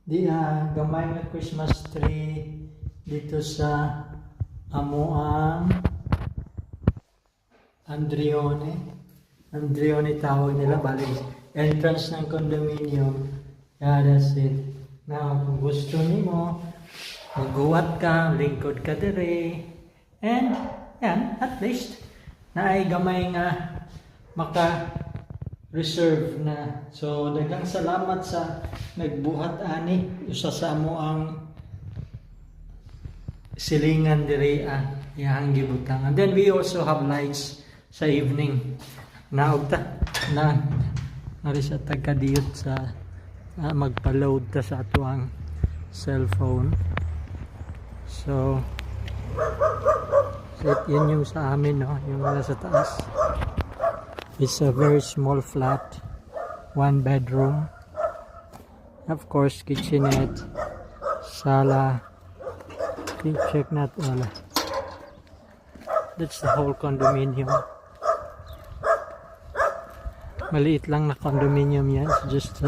Gamay na Christmas tree dito sa amuang Andrione tawag nila, bali entrance ng condominium. Yeah, that's it. Now kung gusto nimo maguwat ka, lingkod ka dire, and yan, at least na ay gamay nga maka reserve na. So daghang salamat sa nagbuhat ani usa sa amo ang silingan diri iyang gibutang. And then we also have lights sa evening. Naugta na nari sa tagkadiyot sa magpa-load ta sa ato ang cellphone. So yun yung sa amin, no? Yung nasa taas. It's a very small flat, 1 bedroom. Of course, kitchenette, sala. Check natin wala. That's the whole condominium. Maliit lang na condominium yan. It's just 6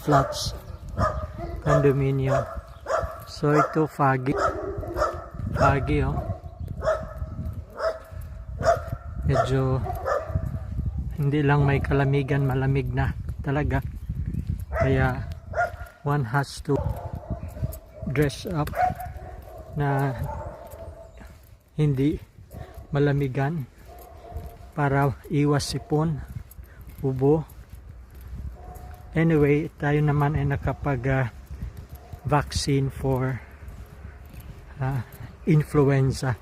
flats condominium. So ito foggy oh. Medyo hindi lang may kalamigan, malamig na talaga, kaya one has to dress up na hindi malamigan para iwas sipon, ubo. Anyway, tayo naman ay nakapag vaccine for influenza,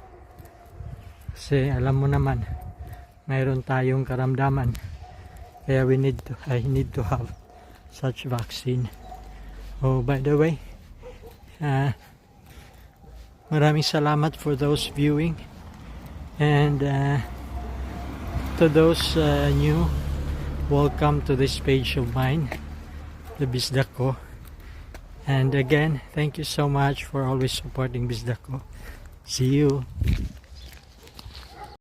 kasi alam mo naman mayroon tayong karamdaman, kaya I need to have such vaccine. Oh, by the way, maraming salamat for those viewing, and to those new, welcome to this page of mine, the Bisdako. And again, thank you so much for always supporting Bisdako. See you.